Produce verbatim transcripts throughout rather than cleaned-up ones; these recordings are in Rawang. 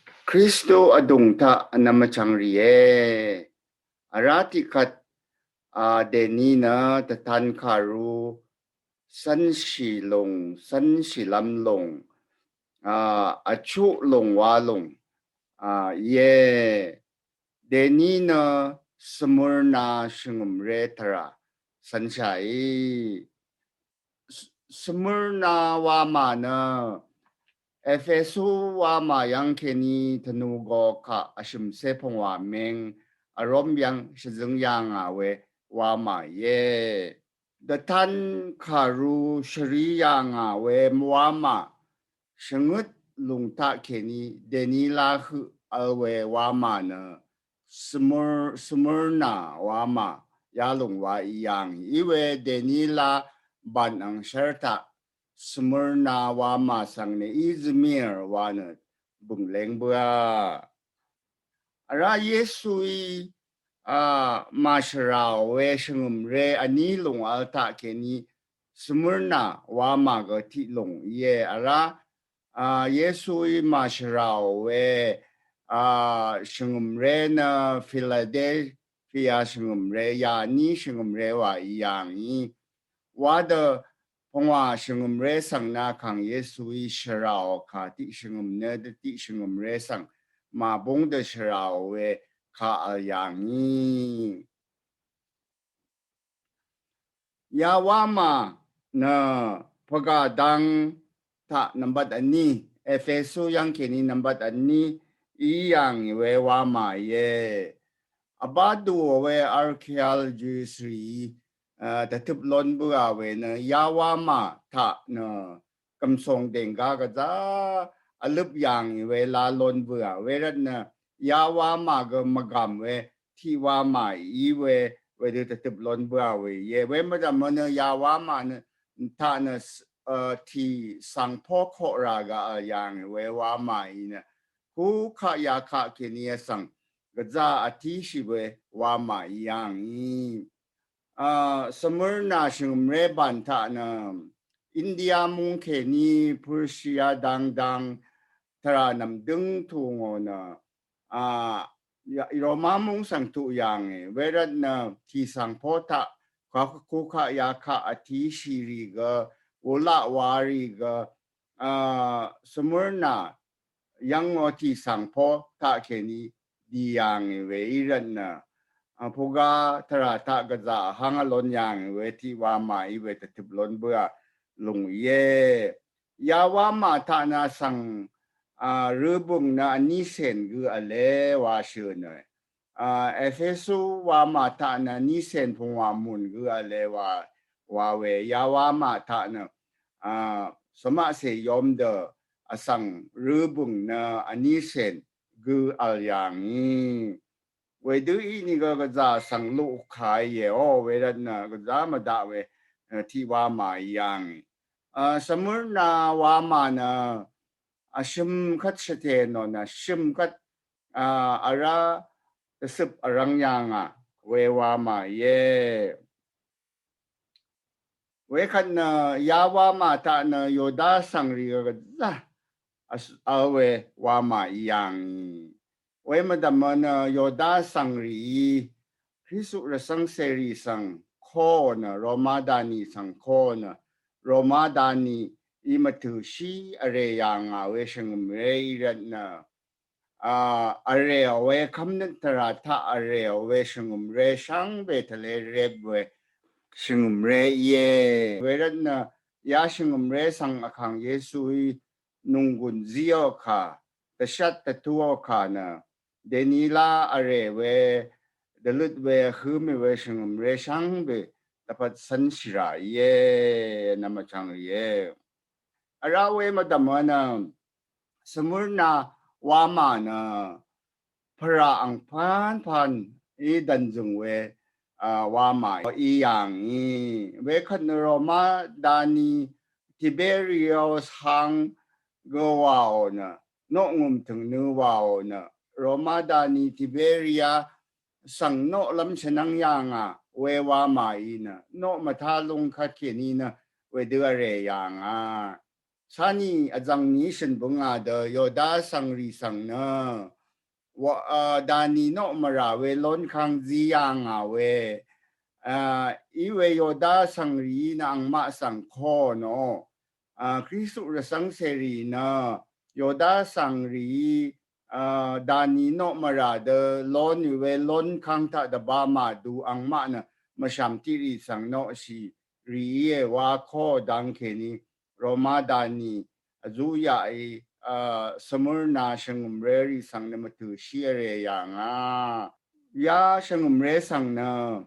Kristu vdùng taq vnvm vchvng rìe. Vrá tiqkvt a dèní nø tvtan kàru cv́nshì lùng, cv́nshìlv́m lùng, a vchuq lùng wa lùng, a íe. Dèní nø Smurna shvngø̀mré tvrà cv́nshàí. Smurna wamà nø Efesu wamà yv́ng kèní tvnù gø kaq vshø̀msé pvngwà meng, vróm yv́ng shvzøng yà ngà we wamà íe. Dvtan kàru shvrí yà ngà we wamà shvngøt lùng taq kèní dèní lá høq vl we wamà nø Smur, Smurna wamà yalùng wa í yàngì. Íwe dèní lá bàn angshv́r taq Smurna wamà svng nø Izmir wa nø bø̀ng leng bǿà. Vrá Yesuí a màshvràò we shvngø̀mré vní lùng vl taq kèní Smurna wamà gø tiq lùng íe. Vrá a Yesuí màshvràò we a shvngø̀mré nø Filadelfia shvngø̀mré, yaní shvngø̀mré wa í yàngì. Wa dø pvngwà shvngø̀mré svng nø kàng Yesuí shvràò kà tiq shvngø̀m nø dø tiq shvngø̀mré svng màbúng dø shvràò we kà vl yàngì. Ya wamà nø pvgà dang taq nvmbat vní, Efesu yv́ng kèní nvmbat vní í yàngì we wamà íe. Vbá dùò we archaeologist rìí a dvtøp lon bǿà we nø ya wamà taq nø gv̀msòng dènggá gvzá vløp yàngì we lá lon bǿà. Wervt nø ya wamà gø mvgàm we tiq wamà í we, wedø dvtøp lon bǿà we íe. We mvdv̀mø nø ya wamà nø taq nø a tì svngpó koqrà gø vl yàngì we wamà í nø kukaq yakaq kèní vsvng gvzá vtíshì we wamà í yàngì. A Smurna shvngø̀mré bàn taq nø India mung kèní Persia dangdang tvrà nv̀mdøng tù ngò nø a Roma mung svng tuq yàngì. Wervt nø tì svngpó taq kukaq yakaq vtíshì rì gø wulaq wa rì gø a Smurna yv́ngò tì svngpó taq kèní dì yàngì we í rvt nø a pvgà tvrà taq gvzá vháng vlon yàngì we tiq wamà í we dvtøp lon bǿà lùng íe. Ya wamà taq nø vsvng a røbø̀ng nø vní cèn gø vle wa shø̀ nø a Efesu wamà taq nø vní cèn pvngwà mùn gø vle wa, wa we ya wamà taq nø a svmaqcè yom dø vsvng røbø̀ng nø vní cèn gø vl yàngì. Wedø ínìgø gvzá vsvng luq kà íe o, wervt nø gvzá mvdaq we a tiq wamà í yàngì. A Smurna wamà nø vshø̀m kvt shvtè nò nø shø̀m kvt a vrá dvcøp vrvng yà ngà we wamà íe. Wekvt nø ya wamà taq nø Yoda vsvng rì gvzá vl we wamà í yàngì. We mvdv̀mø nø Yoda vsvng rìí Kristu rvcv́ng cèrì svng koò nø Roma dani svng koò nø Roma dani í mvtø̀shí vrè yà ngà we shvngø̀mré í rvt nø a vrèò we kv́mnøt tvrà taq vrèò we shvngø̀mré shvngbe tvle rep we shvngø̀mré íe. Wervt nø ya shvngø̀mré svng vkàng Yesuí nònggùn zíò kà, dvshat dvtúò kà nø dèní lá vrè we dvløt we vhø̄mì we shvngø̀mré shvngbe dvpvt cv́nshì rà íe, nvm vchvng íe. Vrá we mvdv̀mø nø Smurna wamà nø pvrà angpv̄npv̄n í dv̀nzø̀ng we a wamà í yàngì. Wekvt nø Roma dani Tiberius hang gø wàò nø noq ngø̀mtø̀ng nø wàò nø Roma dani Tiberia svng noqlv́m shvnvng yà ngà we wamà í nø noq mvtá lung kvt kèní nø wedø vrè yà ngà. Sani azangni shøn bønga dø Yoda sangrì sang nø wa, a, dani noq mvra we lon kang zi yanga we, a, iwe Yoda sangrì nø angmaq sang ko no, a, Kristu rvsang serì nø Yoda sangrì, a, dani noq mvra dø lon we lon kang taq dvba madu angmaq nø mvsham tiqrì sang noq shì rì íe wa ko dang keni Roma dani azu ya i, a, Smurna shvngømre rì sang nø mvtø shì are yanga. Ya shvngømre sang nø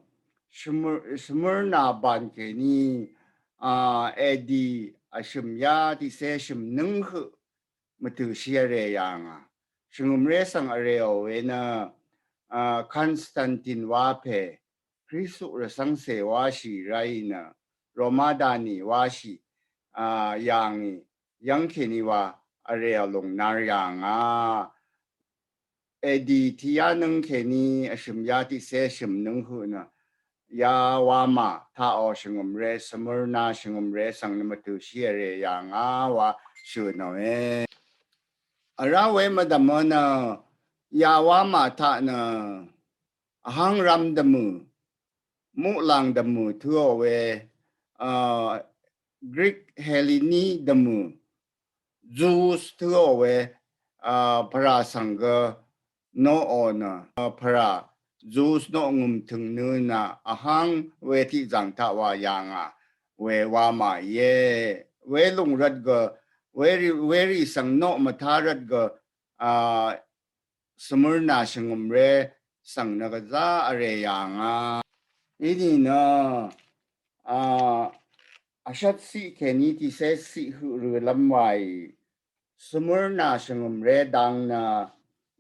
Smur-, Smurna ban keni, a, edi ashøm ya tiqse shøm nøng hø mvtø shì are yanga. Shvngømre sang are o we nø, a, Constantine wa pe Kristu rvsang se wa shì rai nø Roma dani wa shì, a, yangi yang keni wa are alung nar yanga. Edi tiya nøng keni ashøm ya tiqse shøm nøng hø nø ya wama taq o shvngømre Smurna shvngømre sang nø mvtø shì are yanga wa shø no e. Ara we mvdvm nø ya wama taq nø ahang ram dvmø, muqlang dvmø tø o we, a, Greek Helleni dvmø, Jews tø o we, a, pvra sang gø noq o nø, a, pvra Jews noq ngøm tøng nø na ahang we tiq zang taq wa yanga we wama ye. We lung rvt gø, we rì, we rì sang noq mvta rvt gø, a, Smurna shvngømre sang nø gvza are yanga. Ini nø, a, ashat siq keni tiqse siq hø rø lam wa i Smurna shvngømre dang nø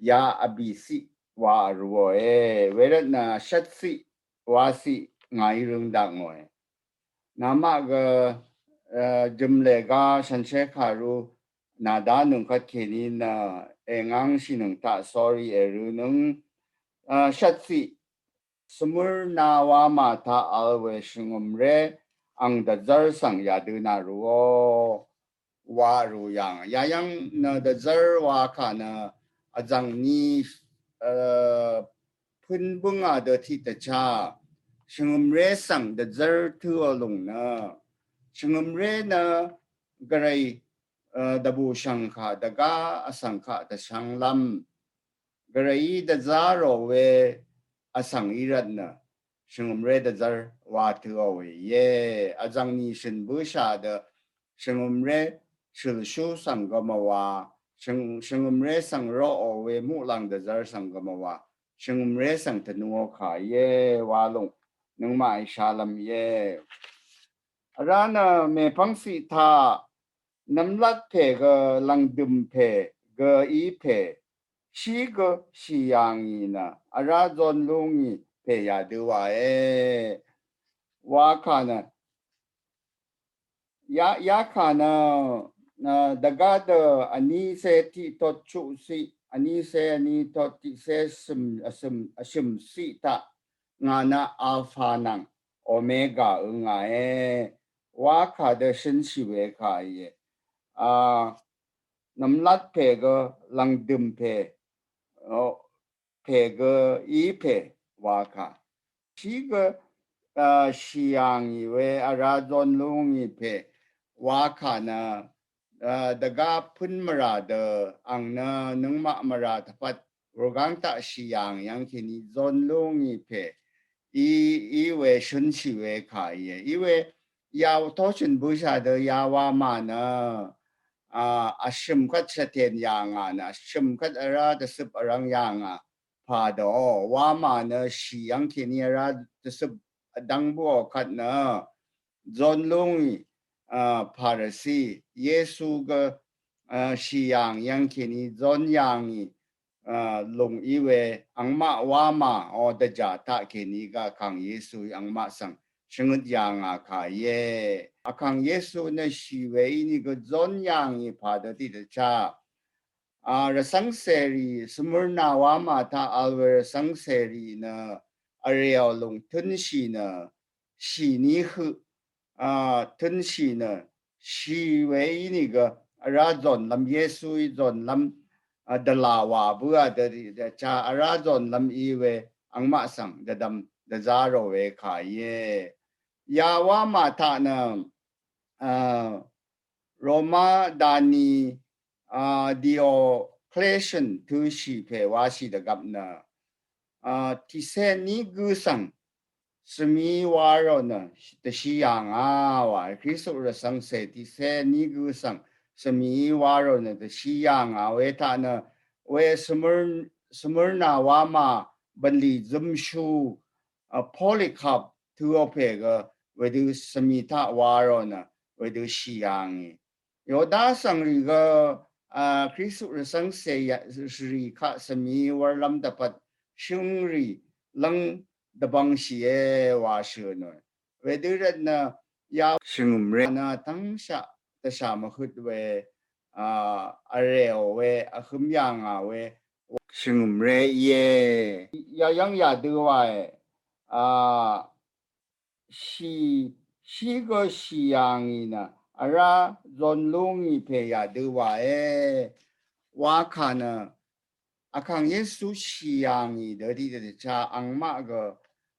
ya abi siq wa aru o e. We rvt nø ashat siq wa siq ngai røng dang o e. Namaq gø, a, jømle ga shanshe karu nada nøng kat keni nø engang shinøng taq sorry eru nøng, a, shat siq Smurna wama taq al we shvngømre ang dvzar sang yadø na ru o wa ru yang. Yayang nø dvzar wa ka nø azangni, a, pøn bønga dø tiq dvcha shvngømre sang dvzar tø o lung nø shvngømre nø gvray, a, dvbu shang ka dvga asang ka dvshang lam gvray dvza ro we asang i rvt nø shvngømre dvzar wa tø o we ye. Azangni shøn bøsha dø shvngømre shølshu sang gø mvwa, shvng-, shvngømre sang ro o we muqlang dvzar sang gø mvwa, shvngømre sang tvnu o ka ye wa lung nøngmaq i shalam ye. Ara nø mepang siq taq nvmlat pe gø langdøm pe gø i pe shì gø shì yangi nø ara zon lungi pe yadø wa e. Wa ka nø ya, ya ka nø, a, dvga dø ani se tiq tot chuq siq, ani se ani tot tiqse shøm, ashøm, ashøm siq taq nga nø Alpha nang Omega ø nga e. Wa ka dø shøn shì we ka i e. A, nvmlat pe gø langdøm pe, o, pe gø i pe wa ka. Shì gø, a, shì yangi we ara zon lungi pe wa ka nø, a, dvga pøn mvra dø ang nø nøngmaq mvra tvpat rugang taq shì yang yang keni zon lungi pe i, i we shøn shì we ka i e. I we ya to shøn bøsha dø ya wama nø, a, ashøm kat shaten yanga nø ashøm kat ara dvsøp arang yanga pa dø o wama nø shì yang keni ara dvsøp adang bu o kat nø zon lungi, a, Pharisi Yesu gø, a, shì yang yang keni zon yangi, a, lung i we angmaq wama o dvja taq keni gø Vkang Yesu i angmaq sang shvngøt yanga ka i e. Vkang Yesu nø shì we ini gø zon yangi pa dø tiq dvcha, a, rvsang serì Smurna wama taq al we rvsang serì nø are o lung tøn shì nø shì ni hø, a, tøn shì nø shì we ínìgø vrá zònlv́m, Yesuí zònlv́m, a, dvlà wà bǿà dvriq dvchá vrá zònlv́m í we angmaq svng dvdvm dvzá rò we kà íe. Yawá mà taq nø, a, Roma dani, a, Diocletian tø̄shì pè wáshì dvgvp nø, a, tìcé ní gø svng svmi wá rò nø dvshì yà ngà wa, Kristu rvcv́ngcè tìcé ní gø svng svmi wá rò nø dvshì yà ngà we taq nø, we Smør-, Smørna wá mà bv̀nlì zømshu, a, Polycarp tø̄ò pè gø wedø svmi taq wá rò nø wedø shì yà ngì. Yoda svngrì gø, a, Kristu rvcv́ngcè yà, shvrì kaq svmi wurlv́m dvpvt shøngrì lv́ng dvbvngshìe wa shø̀nò. Wedø rvt nø ya shvngø̀mré nø tvngshaq dvshà mvhøt we, a, vrèò we, vhøm yà ngà we, shvngø̀mré íe. Yayv́ng yadø wae, a, shì, shì gø shì yà ngì nø vrá zòn lú ngì pè yadø wàe. Wa kà nø Vkàng Yesu shì yà ngì dø tiqdvchá angmaq gø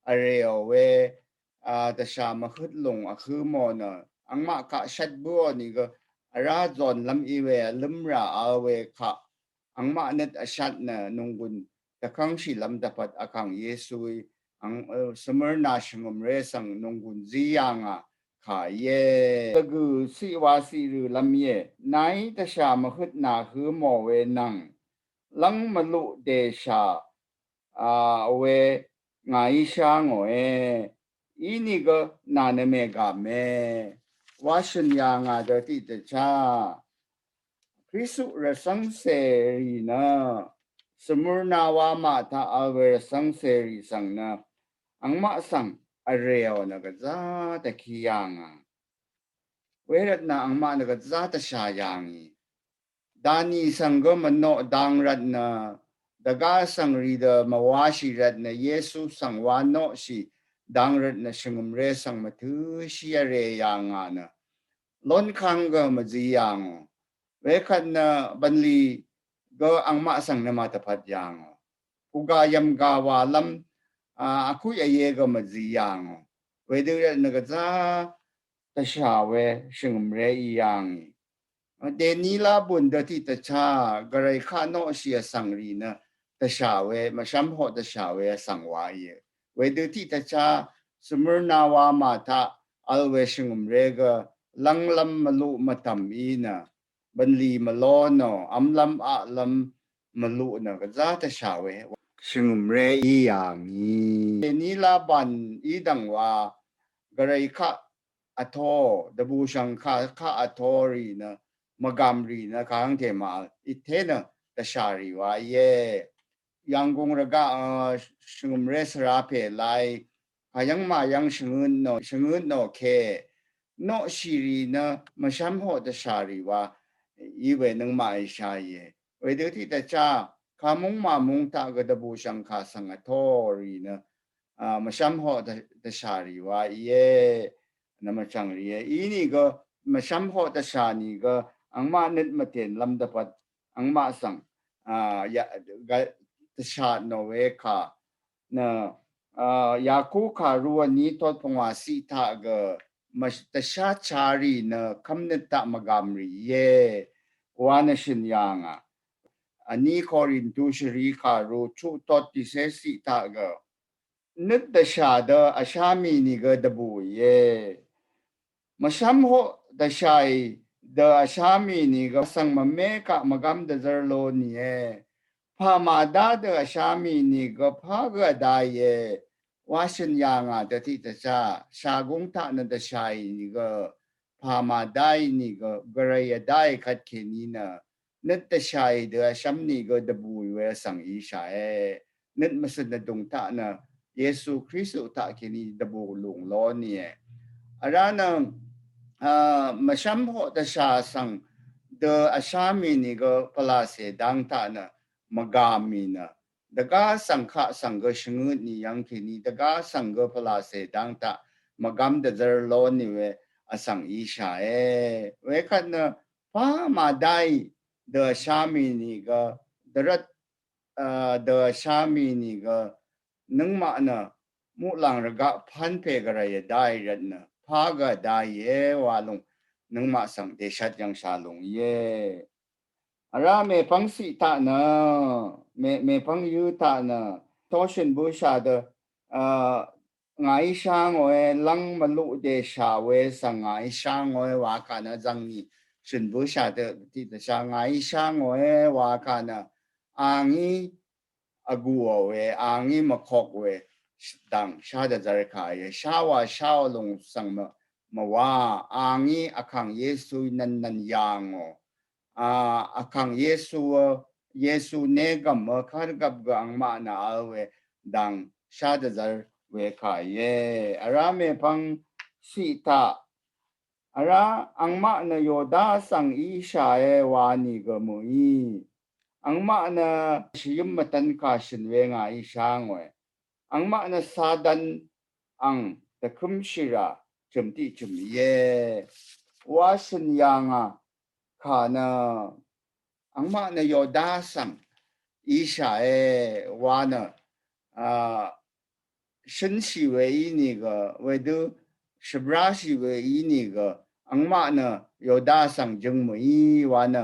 vrèò we, a, dvshà mvhøt lùng vhø mò nø angmaq kaq shvt bǿò nìgø vrá zònlv́m í we vlǿmrà vl we kaq angmaq nøt vshat nø nònggùn dvkv́ngshìlv́m dvpvt Vkàng Yesuí ang, e, Smørna shvngø̀mré svng nònggùn zí yà ngà kà íe. Dvgø̀ ciq wa ciq rø̀lv́m íe. Nàí dvshà mvhøt nà hø mò we nvng lv́ng mvluq dèshà, a, we ngàí shá ngòe. Inìgø nà nø mègàme wa shø̀n yà ngà dø tiqdvchá Kristu rvcv́ngcèrì nø Smørna wá mà taq vl we rvcv́ngcèrì svng nø angmaq svng vrèò nø gvzá dvkì yà ngà. Wervt nø angmaq nø gvzá dvshà yà ngì. Dani svng gø mvnoq dang rvt nø dvgá svngrì dø mvwáshì rvt nø Yesu svng wá noqshì dang rvt nø shvngø̀mré svng mvtø̄shì vrè yà ngà nø lónkang gø mvzí yà ngò. Wekvt nø bv̀nlì gø angmaq svng nø màdvpvt yà ngò. Kugà yv̀mgà wàlv́m, a, vkuq vye gø mvzí yà ngò. Wedø rvt nø gvzá dvshà we shvngø̀mré í yà ngì. Dèní lá bùn dø tiqdvchá gvray kaq noqshì vsvngrì nø dvshà we, mvshv́mhoq dvshà we vsvng wa íe. Wedø tiqdvchá Smørna wá mà taq vl we shvngø̀mré gø lv́nglv́m mvluq mvtv̀m í nø bv̀nlì mvló nò vmlv́m aqlv́m mvluq nø gvzá dvshà we shvngø̀mré í yà ngì. Dèní lá bàn í dv̀ng wa gvray kaq vtó, dvbùshv̀ng kaq, kaq vtó rì nø mvgàm rì nø kàngte màvl íté nø dvshà rì wa íe. Yv̀nggùng rvgaq, a, shvngø̀mré svra pè lai kàyv́ng màyv́ng shvngøt nò, shvngøt nò ke noqshì rì nø mvshv́mhoq dvshà rì wa í we nøngmaq í shá íe. Wedø tiqdvchá kàmúng màmúng taq gø dvbùshv̀ng kà svng vtó rì nø, a, mvshv́mhoq dv, dvshà rì wa íe. Nvmvchv̀ng rìe. Inìgø mvshv́mhoq dvshà nìgø angmaq nøt mvtènlv́m dvpvt angmaq svng, a, ya, gvt dvshà nò we kà nø, a, Yaku kàru vní tot pvngwà ciq taq gø mv, dvshá charì nø kv́mnøt taq mvgàm rì íe wa nø shø̀n yà ngà. Vní Korintu shvrì kàru chuq tot tìcé ciq taq gø nøt dvshà dø vshá mì nìgø dvbù íe. Mvshv́mhoq dvshàì dø vshá mì nìgø svng mvmé kaq mvgv́m dvzv́r ló nìe. Pà màdá dø vshá mì nìgø pà gø vdáìe wa shø̀n yà ngà dø tiqdvchá shàgúng taq nø dvshàì nìgø pà màdáì nìgø gvray vdáì kvt kèní nø nøt dvshàì dø vshv́m nìgø dvbùì we vsvng íshàe. Nøt mvcø̀n vdùng taq nø Yesu Kristu taq kèní dvbù lùng ló nìe. Vrá nø, a, mvshv́mhoq dvshà svng dø vshá mì nìgø pvlàcè dáng taq nø mvgà mì nø dvgá svng kaq svng gø shvngøt nì yv́ng kèní dvgá svng gø pvlàcè dáng taq mvgv́m dvzv́r ló nì we vsvng íshàe. Wekvt nø pà màdáì dø vshá mì nìgø dvrvt, a, dø vshá mì nìgø nøngmaq nø muqlàng rvgaq pv́npè gvray vdáì rvt nø pà gø vdáìe wa lúng nøngmaq svng dèshvt yv̀ngshà lúng íe. Vrá mèpvng siq taq nø, mè, mèpvng yø taq nø, toshøn bøshà dø, a, ngàí shá ngòe lv́ng mvluq dèshà we svng ngàí shá ngòe wa kà nø zv̀ngnì shøn bøshà dø tiq dvshà ngàí shá ngòe wa kà nø, a ngí vgùò we, a ngí mvkok we, dv̀ng shá dvzvr kà íe, shá wa shá lúng svng mv, mvwa, a ngí vkàng Yesu nvn nvn yà ngò. A, vkàng Yesu, Yesu negvm, a, kar gvp gø angmaq nø al we, dv̀ng shá dvzvr we kà íe. Vrá mèpvng siq taq, vrá angmaq nø Yoda svng íshàe wa nìgø mø̀í. Angmaq nø shvyǿm mvtv́n kà shø̀n we ngàí shá ngòe. Angmaq nø Satan ang dvkømshìrà chø̀m tiq chø̀m íe. Wa shø̀n yà ngà kà nø angmaq nø Yoda svng íshàe wa nø, a, shønshì we í nìgø, wedø shvbrashì we í nìgø, angmaq nø Yoda svng jøng mø̀í wa nø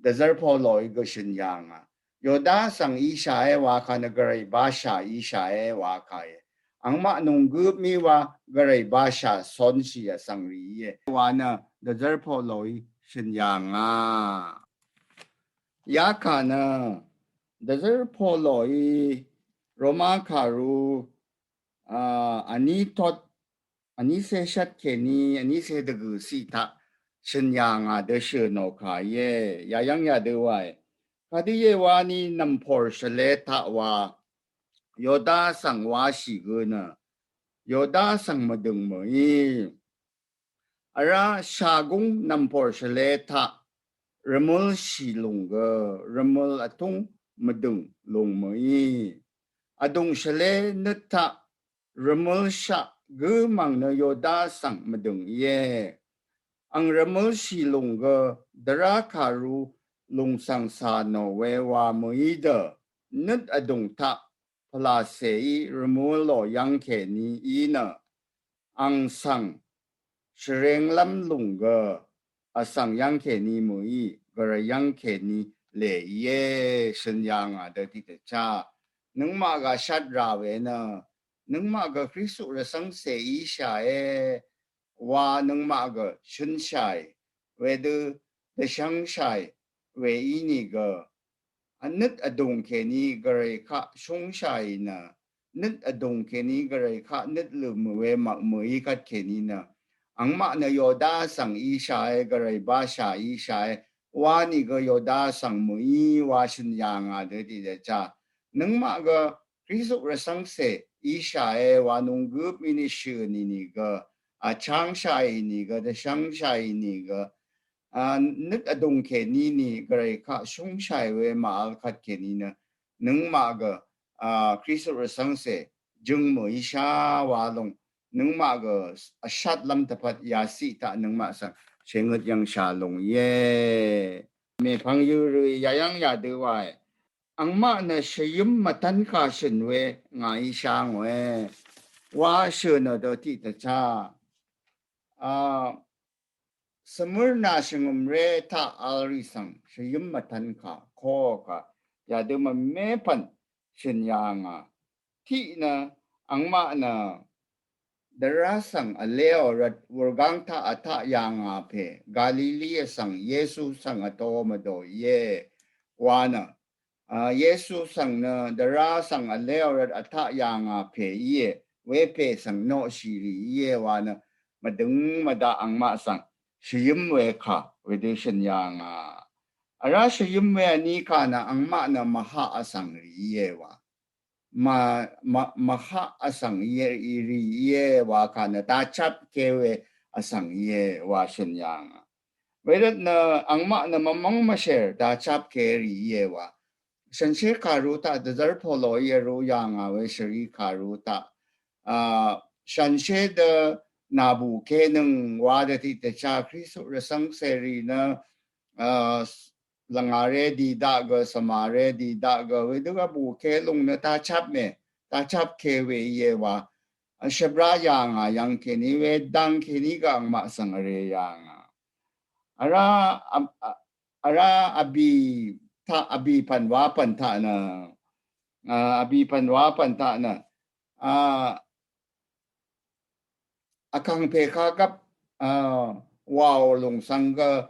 dvzvr Poloí gø shø̀n yà ngà. Yoda svng íshàe wa kà nø gvray bashà íshàe wa kà íe. Angmaq nunggøp mì wa gvray bashà sonshì vsvng rì íe wa nø dvzvr Poloí shø̀n yà ngà. Ya kà nø dvzvr Poloí Roma kàru, a, vní tot, vní cé shvt kèní vní cé dvgø̀ siq taq shø̀n yà ngà dø shø̀n ò kà íe. Yayv́ng yadø wae. Kadø íe wa ní nv̀mpòr shvlé taq wa Yoda svng washì gø nø Yoda svng mvdø̀ng mø̀í. Vrá shagúng nv̀mpòr shvlé taq rvmølshì lúng gø rvmøl vtúng mvdø̀ng lúng mø̀í. Vdùng shvlé nøt taq rvmølshaq gǿ mv̀ng nø Yoda svng mvdø̀ng íe. Ang rvmølshì lúng gø dvrá kàru lúng svng cà nò we wa mø̀í dø nøt vdùng taq pvlacèí rvmølò yv́ng kèní í nø ang svng shvrenglv́m lúng gø vsvng yv́ng kèní mø̀í gvray yv́ng kèní lè íe. Shø̀n yà ngà dø tiq dvchá nøngmaq gø shvt rà we nø nøngmaq gø Kristu rvcv́ngcè íshàe wa nøngmaq gø shønshàì wedø dvshvngshàì we í nìgø vnøt vdùng kèní gvray kaq shúngshàì nø nøt vdùng kèní gvray kaq nøt lø̀m we maq mø̀í kvt kèní nø angmaq nø Yoda svng íshàe gvray bashà íshàe wa nìgø Yoda svng mø̀í wa shø̀n yà ngà dø tiq dvchá nøngmaq gø Kristu rvcv́ngcè íshàe wa nunggøp mì ní shø̀n í nìgø vchv́ngshàì nìgø dvshvngshàì nìgø a, nøt vdùng kèní ní gvray kaq shúngshàì we màvl kvt kèní nø nøngmaq gø, a, Kristu rvcv́ngcè jøng mø̀í shá wa lúng nøngmaq gø vshvtlv́m dvpvt yaciq taq nøngmaq svng shèngøt yv̀ngshà lúng íe. Mèpvng yørø yayv́ng yadø wae. Angmaq nø shvyǿm mvtv́n kà shø̀n we ngàí shá ngòe wa shø̀n ò dø tiq dvchá, a, Smurna shvngø̀mré taq vl rì svng shvyǿm mvtv́n kà kó kà yadø mvmé pv̀n shø̀n yà ngà. Tiq nø angmaq nø dvrá svng vléò rvt wurgáng taq vtaq yà ngà pè Galili vsvng Yesu svng vtō mvdò íe wa nø a, Yesu svng nø dvrá svng vléò rvt vtaq yà ngà pè íe, wepè svng noqshì rì íe wa nø mvdøng mvdaq angmaq svng shvyǿm we kà wedø shø̀n yà ngà. Vrá shvyǿm we vní kà nø angmaq nø mvhaq vsvng rì íe wa. Mv, mv, mvhaq vsvng íe, rì íe wa kà nø dachapke we vsvng íe wa shø̀n yà ngà. Wervt nø angmaq nø mvmvng mvshèr dachapke rì íe wa. Shànshér kàru taq dvzv́r poloí vrū yà ngà we shvrì kàru taq, a, shànshér dø nà bùke nøng wa dvtiq dvcha Kristu rvsvng seri nø, a, lvngare di daq gø, svmare di daq gø, wedø ga bùke lung nø tachap me, tachap ke we ye wa, a, shvbra yanga yang keni we dang keni ga angmaq svng are yanga. Ara, a, a, ara abi ta, abi pan wa pan ta nø, a, abi pan wa pan ta nø, a, akang peka gap, a, wao lung svng gø,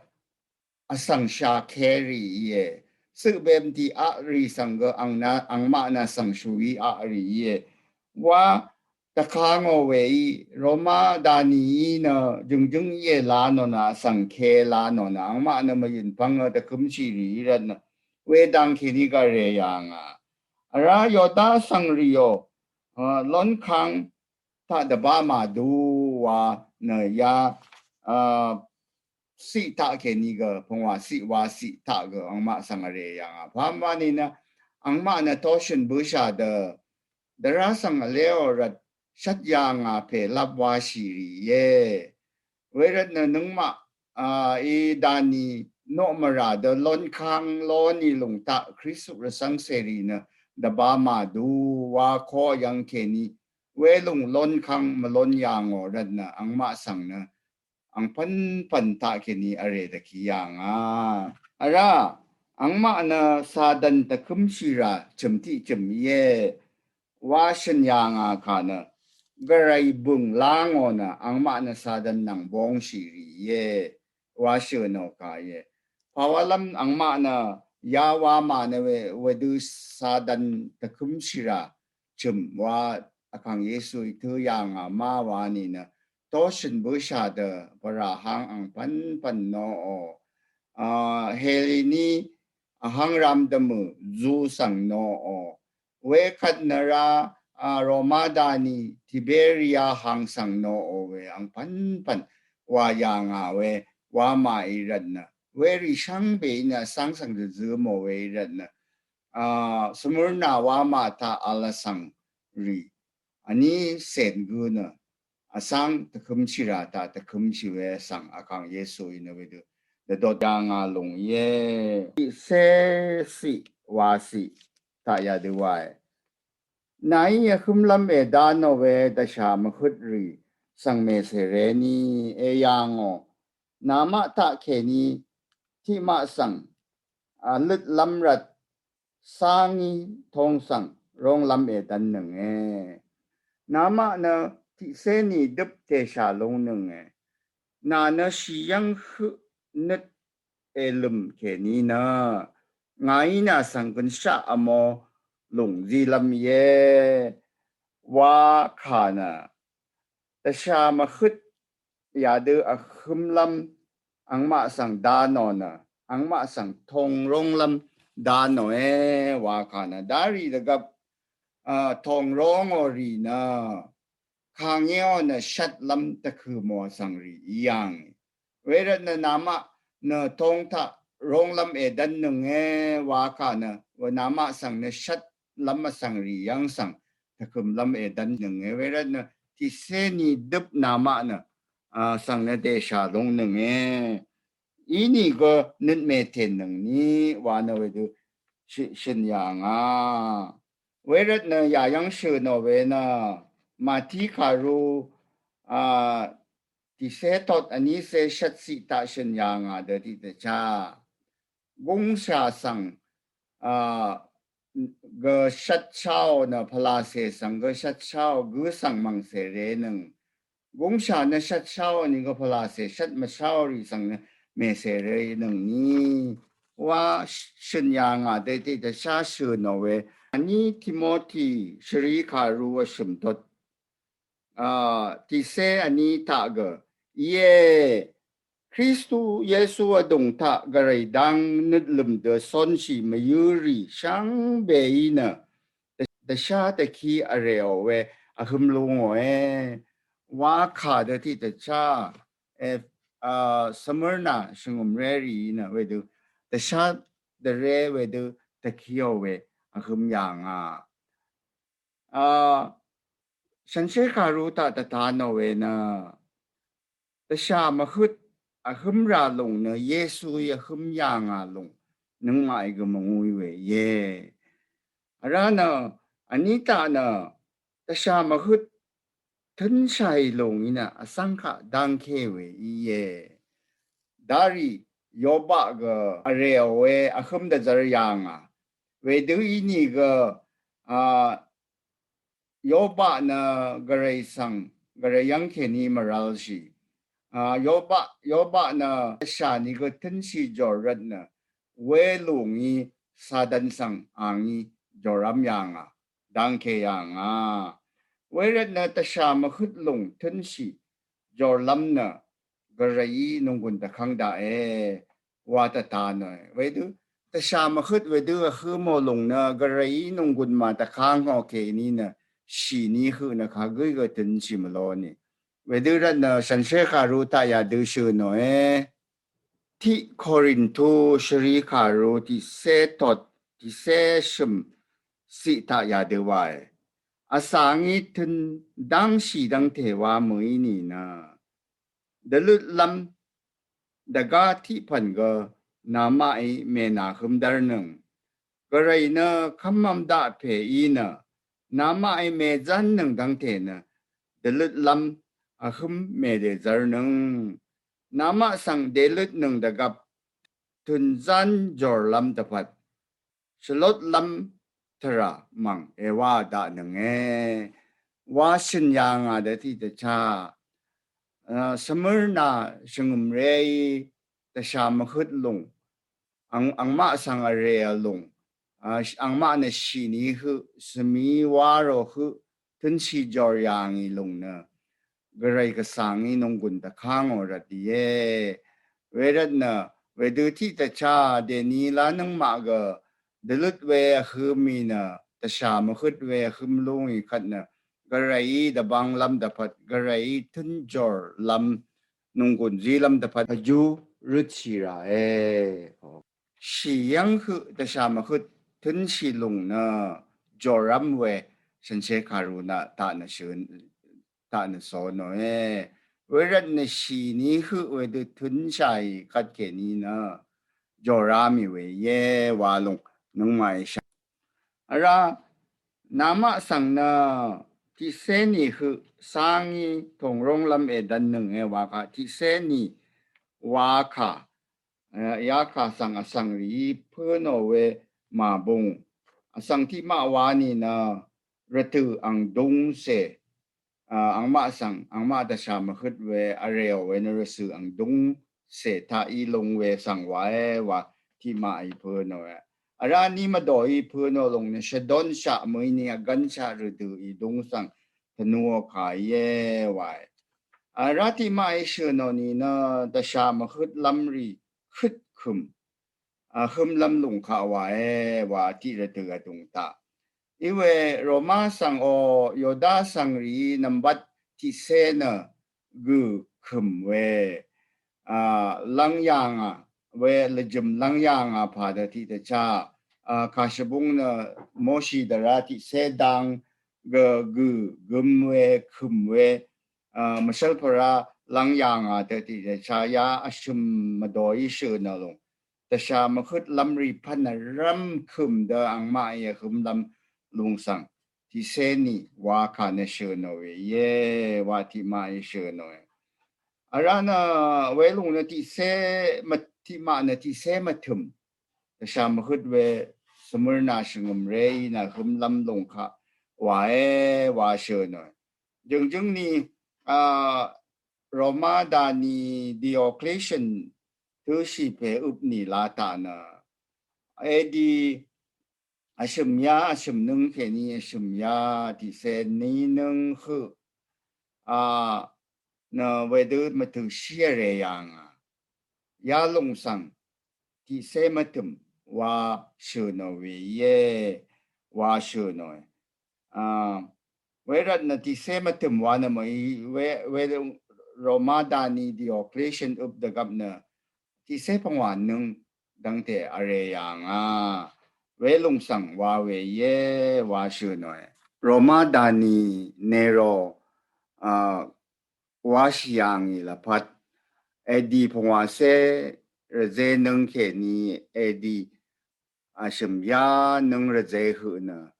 asvng sha keri ye. Søq bem ti a ri svng gø ang na, angmaq na svng shui a ri ye. Wa, tvkango we i, Roma dani i nø, jøngjøng ye la no na, svng ke la no na, angmaq nø mayøn pang nø, tvkøm shi ri rat nø, we dang keni ga re yanga. Ara yoda svng ri yo, a, lon kang, ta dvba ma du wa nø ya, a, si ta keni gø, pungwa si wa si ta gø, angmaq svng are yanga. Pamani nø, angmaq nø toshin busha dø, dvra svng aleo rat, shat yanga pe lap wa shiri ye. Werat nø nøngmaq, a, i dani noq mara dø lon kang lon i lung ta Kristu rvsvng seri nø dvba ma du wa ko yang keni we lung lon kang malon yango rat nø angmaq svng nø ang pan pan ta keni are dvki yanga. Ara, angmaq nø sadan tvkøm shira chøm ti chøm ye. Wa shøn yanga ka nø, gvray bøng lango nø, angmaq nø sadan nang bong shiri ye. Wa shøn o ka ye. Pawalam angmaq nø, ya wa ma nø we, wedø sadan tvkøm shira chøm wa akang Yesu i tø yanga ma wa ni nø, toshin busha dø, para hang ang pan pan no o. A, helini, a hang ram dø mø, zu svng no o. We kat nø ra, a, Roma dani Tiberia hang svng no o we ang pan pan wa yanga we wa ma i rat nø. We ri shang be i nø sang svng dø zø mo we i rat nø. A, Smurna wa ma ta ala svng ri. Ani sen gø nø. Asang tvkøm shira ta tvkøm shi we sang akang Yesu i nø we dø. Dvdot yanga lung ye. Se si wa si. Ta ya dø wa e. Nai ya hümlam e dano we dvsha mvhøt ri. Sang me se re ni e yango. Namaq ta keni. Timaq sang. A, løt lamrat. Sangi tong svng ronglam e dvn nønge. Namaq nø tiqseni døp tesha lung nønge. Na nø shiyang høq nøt e løm keni nø. Ngai na svng gønshaq amo lung zilam ye. Wa ka nø. Dvsha mvhøt yadø ahømlam angmaq svng dano nø, angmaq svng tongronglam dano e wa ka nø, dari dvgap, a, tongrong o ri nø, kangeo nø shatlam tvkø mo svng ri iyang. Werat nø namaq nø tongtaq ronglam e dvn nønge wa ka nø, wa namaq svng nø shatlam asvng ri yang svng, tvkømlam e dvn nønge. Werat nø tiqseni døp namaq nø, a, svng nø desha lung nønge. Ini gø nøt me ten nøngni wa nø we dø shi-, shin yanga. Werat nø ya yang shø no we nø Mati karu, a, tiqse tot ani se shat si ta shin yanga dø ti ta cha. Gungsha svng, a, gø shat chao nø palase svng gø shat chao gø svng mang se re nøng. Gungsha nø shat chao ni gø palase shat ma chao ri svng nø me se re nøng ni. Wa sh-, shin yanga dø ti ta cha shø no we. Ani Timothy shri karu wa shim tot. A, tiqse ani taq gø. Iye, Kristu Yesu adung taq gvray dang nøt løm dø sonshi mayøri shang be i nø. Dvsha tvki areo we ahøm lungo e. Wa ka dø ti dvsha. E, a, Smurna shvngøm re ri i nø we dø. Dvsha dvre we dø tvki o we ahøm yanga. A, shanshe karu taq tvta no we nø. Dvshà mvhøt vhøm rà lùng nø Yesuí vhøm yà ngà lùng nøngmaqí gø mvngúí we íe. Vrá nø vní taq nø dvshà mvhøt tønshàì lùng í nø vsvng kaq dvngke we íe. Darì Yobaq gø vrèò we vhøm dvzvr yà ngà. Wedø ínìgø a Yobaq nø gvray svng gvray yv́ng kèní mvrvlshì. A Yobaq Yobaq nø dvshà nìgø tønshì jòr rvt nø we lùngí Satan svng àngí jòrv́m yà ngà, dvngke yà ngà. Wervt nø dvshà mvhøt lùng tønshì jòrlv́m nø gvrayí nònggùn dvkv́ng daqe wa dvta nòe. Wedø dvshà mvhøt wedø vhømò lùng nø gvrayí nònggùn mà dvkv́ngò kèní nø shìní høq nø kagǿí gø tønshì mvlónì. Wedø rvt nø shànshér kàru taq yadø shø̀ nòe. Tiq Korintu shvrì kàru tiqcé tot tiqcé shø̀m ciq taq yadø wae. Vsvngí tøn dv́ngshì dv́ngte wa mø̀í nìnø dvløtlv́m dvgá tiq pv̀n gø namaqí mènà høm dv́rnøng. Gvray nø kv́mvm daq pè í nø namaqí mèzv́nnøng dv́ngte nø dvløtlv́m vhøm mèdèzv́rnøng. Namaq svng dèløtnøng dvgvp tø̀nzán jòrlv́m dvpvt shvlotlv́m tvrà mv̀ng èwá daqnønge wa shø̀n yà ngà dø tiqdvchá. Svmørna shvngø̀mréí dvshà mvhøt lùng ang angmaq svng vrè vlùng a angmaq nø shìní høq svmí wárò høq tønshì jòr yà ngì lùng nø gvray gvsvngí nònggùn dvkv́ngò rvt íe. Wervt nø wedø tiqdvchá dèní lá nøngmaq gø dvløt we vhømì nø dvshà mvhøt we vhøm lúngì kvt nø gvrayí dvbvnglv́m dvpvt gvrayí tøn jòrlv́m nònggùn zílv́m dvpvt vjú røtshì ràe. Shì yv́ng høq dvshà mvhøt tønshì lùng nø jòrv́m we shànshér kàru nø taq nø shø̀n taq nø só nòe. Wervt nø shìní høq wedø tønshàì kvt kèní nø jòrá mì we íe wa lùng nøngmaqí shvng. Vrá namaq svng nø tiqcé nì høq cáng í tòngrónglv́m èdvnnønge wa kà tiqcé nì wa kà yakà svng vsvng rìí pǿnò we màbung vsvng tiqmaq wa nìnø rvtø̀ ang dungcè angmaq svng angmaq dvshà mvhøt we vrèò we nø rvsø̀ ang dungcè taq í lung we svng wae wa tiqmaqí pǿnòe. Vrá ní mvdòí pǿnò lung nø shvdónshaq mø̀í ni vgv́nshaq rvdø̀ í dung svng tvnuò kà íe wae. Vrá tiqmaqí shø̀nò nìnø dvshà mvhøtlv́m rì høt kø̀m vhømlv́m lùng kaq wae wa tiq rvdø̀ vdùng taq. Iwe Roma svng o Yoda svng rìí nvmbat tiqcé nø gø̀ kø̀m we a lv́ng yà ngà we lvjø̀m lv́ng yà ngà pà dø tiqdvchá a kàshvbung nø Moshi dvrá tiqcé dang gø gø̀ gøm we kø̀m we a mvshv́lpvrá lv́ng yà ngà dø tiqdvchá ya vshø̀m mvdòí shø̀nò lùng dvshà mvhøtlv́m rì pvn vrv́m kø̀m dø angmaqí vhømlv́m lùng svng tiqcé nì wa kà nø shø̀nò we íe wa tiqmaqí shø̀nòe. Vrá nø welùng nø tiqcé mv tiqmaq nø tiqcé mvtø̀m dvshà mvhøt we Smurna shvngø̀mré í nø vhømlv́m lùng kaq wae wa shø̀nòe. Jø̀ngjǿng ni a Roma dani Diocletian tø̄shì pè øp nì la taq nø edi vshø̀m yá vshø̀m nǿng kèní vshø̀m yá tiqcé ní nǿng høq a nø wedø mvtø̀shí vre yà ngà. Yalùng svng tiqcé mvtø̀m wa shø̀nò we íe wa shø̀nòe. A wervt nø tiqcé mvtø̀m wa nø mø̀í we we Roma dani Diocletian øp dvgvp nø tiqcé pvngwà nǿng dvngte vre yà ngà. Welùng svng wa we íe wa shø̀nòe. Roma dani Nero a washì yà ngì lvpat edi pvngwàcé rvzé nøng kèní edi ashø̀m yá nøng rvzé høq nø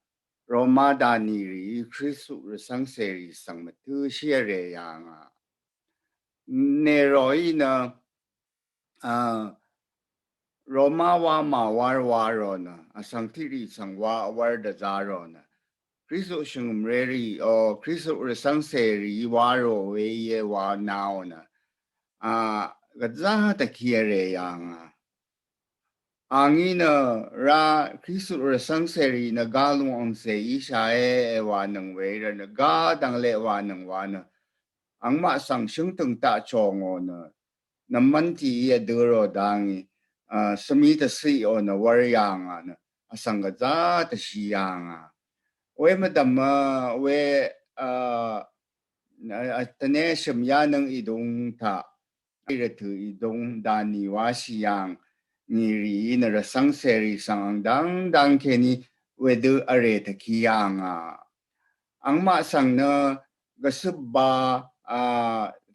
Roma dani rì Kristu rvcv́ngcèrì svng mvtø̄shí vrè yà ngà. Nero í nø a Roma wá mà wár wá rò nø vsvng tiqrì svng wá wár dvzá rò nø Kristu shvngø̀mré rì o Kristu rvcv́ngcèrì wá rò we íe wá naò nø a gvzá dvkì vrè yà ngà. Angí nø rá Kristu rvcv́ngcèrì nø gá lúng angcè íshàe wa nøng we rvt nø gá dvngleq wa nøng wa nø angmaq svng shǿngtø̀ng taq chòngò nø nvmv́n tìí vdø̄ rò dangí a svmí dvciqò nø wv́r yà ngà nø vsvng gvzá dvshì yà ngà. We mvdv̀m we a tvné shø̀m yá nøng ìdung taq rvtø̀ ìdung dani wáshì yàng nì rìí nø rvcv́ngcèrì svng ang dv́ngdv́ng kèní wedø vrè tvkì yà ngà. Angmaq svng nø gvsøp ba a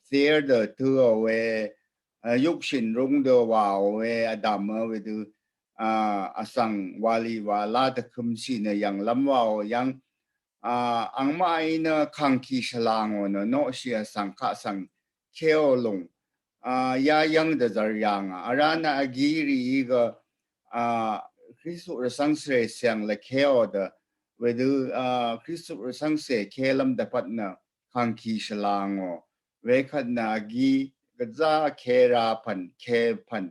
thér dø tø̄ò we a yukshìn rúng dø wàò we vdv̀mø wedø a vsvng wàlì wàlá dvkø̄mshì nø yv̀nglv́m wàò yv́ng a angmaqí nø kàngkì shvlangò nø noqshì vsvng kaq svng kéò lúng a yá yv́ng dvzvr yà ngà. Vrá nø vgí rìí gø a Kristu rvcv́ngcè svng lvkéò dø wedø a Kristu rvcv́ngcè kélv́m dvpvt nø kàngkì shvlangò. Wekvt nø vgí gvzá kérá pv̀n ké pv̀n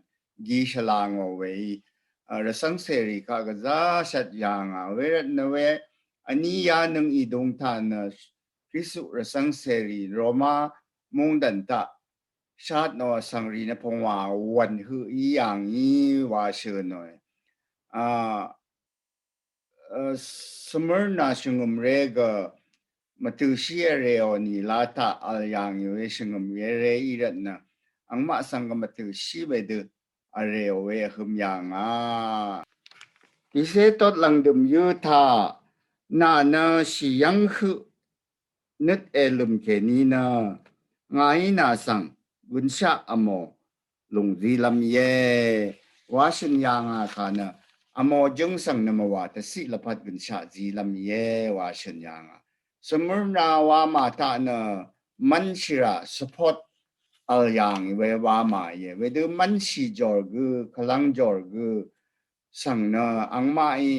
gí shvlangò weí a rvcv́ngcèrì kaq gvzá shvt yà ngà. Wervt nø we vní yá nøng ìdung taq nø Kristu rvcv́ngcèrì Roma mungdv̀n taq shat nò vsvng rì nø pvngwà wv̀n høq í yà ngì wa shø̀nòe. A Smurna shvngø̀mré gø mvtø̄shí vrèò nìlá taq vl yà ngì we shvngø̀m yéré í rvt nø angmaq svng gø mvtø̄shí wedø vrèò we vhø̄m yà ngà. Tiqcé tot lv̀ngdø̀m yǿ taq nà nø shì yv́ng høq nøt èlø̀m kèní nø ngàí nà svng gønshaq vmò lùng zílv́m íe wa shø̀n yà ngà kà nø vmò jǿng svng nø mvwà dvciq lvpat gønshaq zílv́m íe wa shø̀n yà ngà. Smurna wamà taq nø mv́nshìrà support vl yà ngì we wamà íe. Wedø mv́nshì jòr gø, kvlv́ng jòr gø, svng nø angmaqí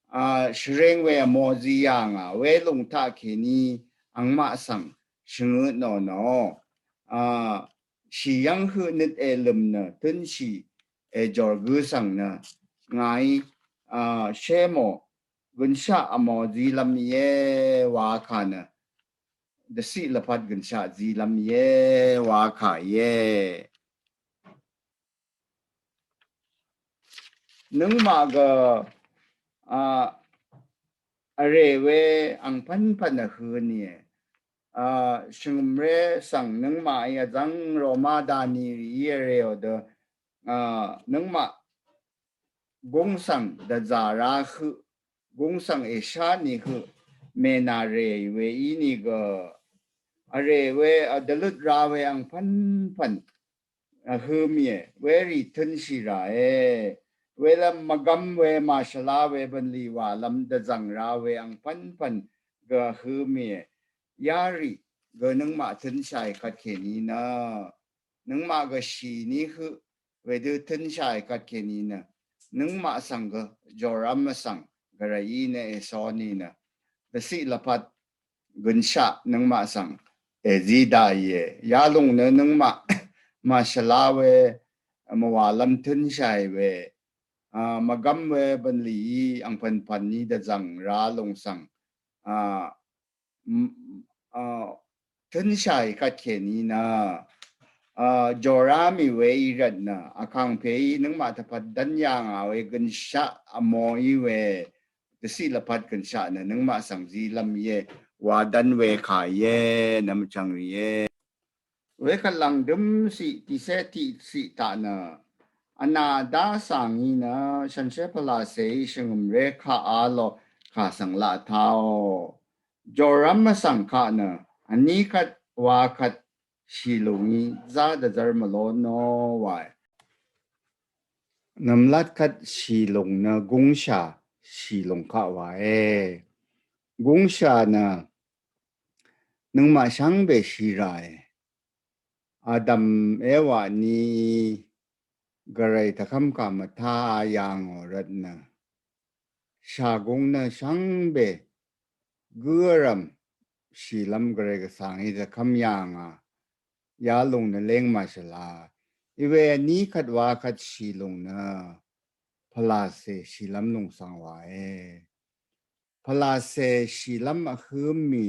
a shvring we vmò zí yà ngà we lùng taq kèní angmaq svng shvngøt nò nò a shì yv́ng høq nøt èlø̀m nø tø̄nshì èjòr gø svng nø ngàí a shé mò gønshaq vmò zílv́m íe wa kà nø dvciq lvpat gønshaq zílv́m íe wa kà íe. Nøngmaq gø a vrè we angpv̀npv̀n vhø̄ nìe. A shvngø̀mré svng nøngmaqí vzv̀ng Roma dani rìí vrèò dø a nøngmaq gúng svng dvzà rá høq gúng svng èshá nì høq mènà rèì we ínìgø vrè we a dvløt ra we angpv̀npv̀n vhø̄m íe. Werì tø̄nshì ràe. Welv́m mvgv́m we màshvlá we bv̀nlì wàlv́m dvzv̀ng ra we angpv̀npv̀n gø vhø̄m íe. Yarì gø nøngmaq tø̄nshàì kvt kèní nø nøngmaq gø shì ní høq wedø tø̄nshàì kvt kèní nø nøngmaq svng gø jòrv́m vsvng gvray í nø èsó nì nø dvciq lvpat gønshaq nøngmaq svng èzí daqìe. Yalùng nø nøngmaq màshvlá we mvwàlv́m tø̄nshàì we a mvgv́m we bv̀nlìí angpv̀npv̀n ní dvzv̀ng ra lùng svng a m- a tø̄nshàì kvt kèní nø a jòrá mì we í rvt nø vkàngpèí nøngmaq dvpvt dv́n yà ngà we gønshaq vmò í we dvciq lvpat gønshaq nø nøngmaq svng zílv́m íe wa dv́n we kà íe. Nvmchv̀ng rìe. Wekvt lv̀ngdø̀m ciq tiqcé tiqciq taq nø vnà dá svng í nø shànshér pvlacèí shvngø̀mré kaq a lo kà svng laq taò. Jòrv́m vsvng kaq nø vní kvt wa kvt shìlùngí zá dvzv́r mvlónò wae. Nvmlat kvt shìlùng nø gúngshà shìlùng kaq wae. Gúngshà nø nøngmaq shvngbe shì ràe. Adam Ewa ní gvray tvkv́m kà mvtá yàngò rvt nø shàgúng nø shvngbe gǿrvm shìlv́m gvray gvsvng í dvkv́m yàngà. Yalùng nø léng màshvla. Iwe vní kvt wa kvt shìlùng nø pvlàcè shìlv́m lùng svng wae. Pvlàcè shìlv́m vhǿm mì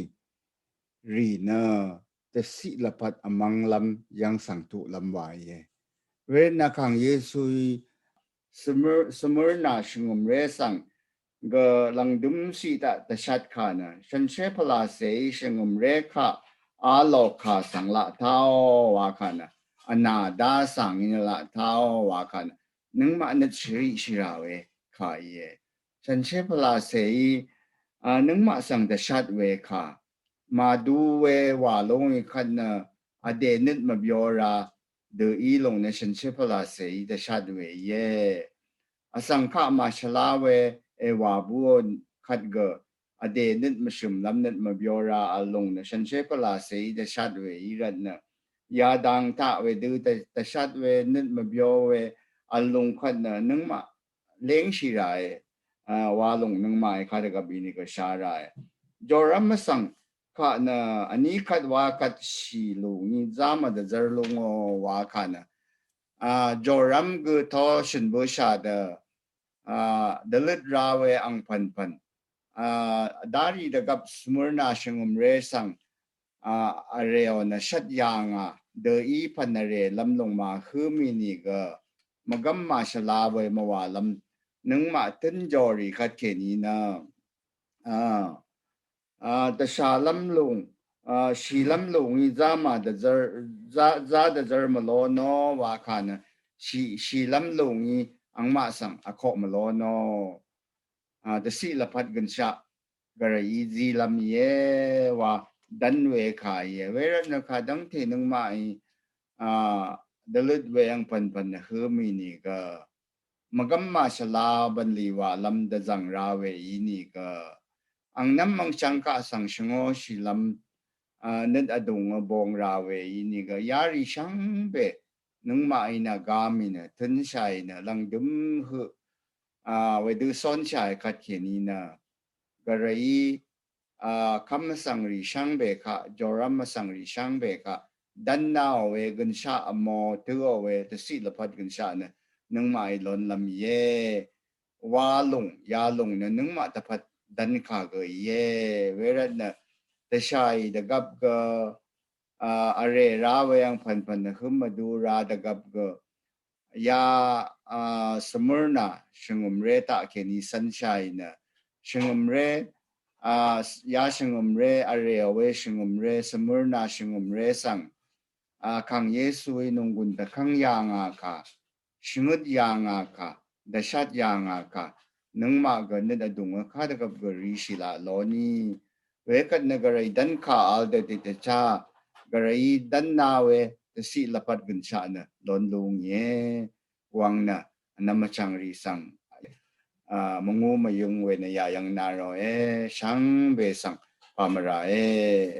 rì nø dvciq lvpat vmvnglv́m yv́ng svng tuqlv́m wae. Wervt nø Kàng Yesuí Smør-, Smørna shvngø̀mré svng gø lv̀ngdøm ciq taq dvshat kà nø, shànshér pvlàcèí shvngø̀mré kaq a lò kà svng laq táò wa kà nø, vnà dá svng í nø laq táò wa kà nø, nøngmaq nøt shvriq shvrà we kà íe. Shànshér pvlàcèí, a, nøngmaq svng dvshat we kà, màdu we wà lúng í kvt nø, vdè nøt mvbyo ra, dø í lúng nø shànshér pvlàcèí dvshat we íe. Vsvng kaq màshvla we, èwà bǿò kvt gø, vdè nøt mvshø̀mlv́m nøt mvbyo ra vl lúng nø shànshér pvlàcèí dvshat we í rvt nø, yadang taq wedø dv-, dvshat we nøt mvbyo we vl lúng kvt nø, nøngmaq léngshì ràe, a, wa lúng nøngmaqí kadvgvp í nìgø shá ràe. Jorv́m vsvng kaq nø vní kvt wa kvt shìlùngí zá mvdvzv́r lúngò wa kà nø, a, jorv́m gø tó shø̀n bǿshà dø, a, dvløt ra we angpv̀npv̀n, a, darì dvgvp Smørna shvngø̀mré svng, a, vrèò nø shvt yàngà, dø í pv̀n vrè lv́m lúng màhǿm í nìgø, mvgv́m màshvla we mvwàlv́m, nøngmaq tǿn jòrì kvtkèní nø, a, a, dvshàlv́m lúng, a, shìlv́m lúngí zá mvdvzv́r, zá, zá dvzv́r mvlónò wa kà nø, shì, shìlv́m lúngí angmaq svng vkoq mvlónò. A, dvciq lvpat gønshaq gvrayí zílv́m íe wa dv́n we kà íe. Wervt nø kà dv́ngte nøngmaqí, a, dvløt we angpv̀npv̀n vhǿm í nìgø, mvgv́m màshvla bv̀nlì wàlv́m dvzv̀ng ra we í nìgø, angnv́m angchvng kaq svng shvngó shìlv́m, a, nøt vdùng vbong ra we í nìgø, yarì shvngbe nøngmaqí nø gá mì nø, tǿnshàì nø, lv̀ngdøm høq, a, wedø cónshàì kvtkèní nø, gvrayí, a, kv́m vsvngrì shvngbe kaq, jorv́m vsvngrì shvngbe kaq, dv́nnaò we gønshaq vmò tǿò we dvciq lvpat gønshaq nø, nøngmaqí lónlv́m íe. Wa lúng, yalúng nø nøngmaq dvpvt dv́n kà gø íe. Wervt nø, dvshàì dvgvp gø, a, vrè ra we angpv̀npv̀n vhǿm mvdu ra dvgvp gø, ya, a, Smørna shvngø̀mré taqkèní cv́nshàì nø, shvngø̀mré, a, s-, ya shvngø̀mré, vrèò we shvngø̀mré, Smørna shvngø̀mré svng, a, Kàng Yesuí nònggùn dvkv́ng yàngà kà, shvngøt yàngà kà, dvshat yàngà kà, nøngmaq gø nøt vdùng kadvgvp gø rishì laq lónì. Wekvt nø gvray dv́n kà vl dø dvchá, gvrayí dv́nna we dvciq lvpat gønshaq nø lón lúngìe. Wang nø, vnvm vchvngrì svng, a, mvngú mvyǿng we nø yayv́ng na ròe, shvngbe svng, pà mvràe.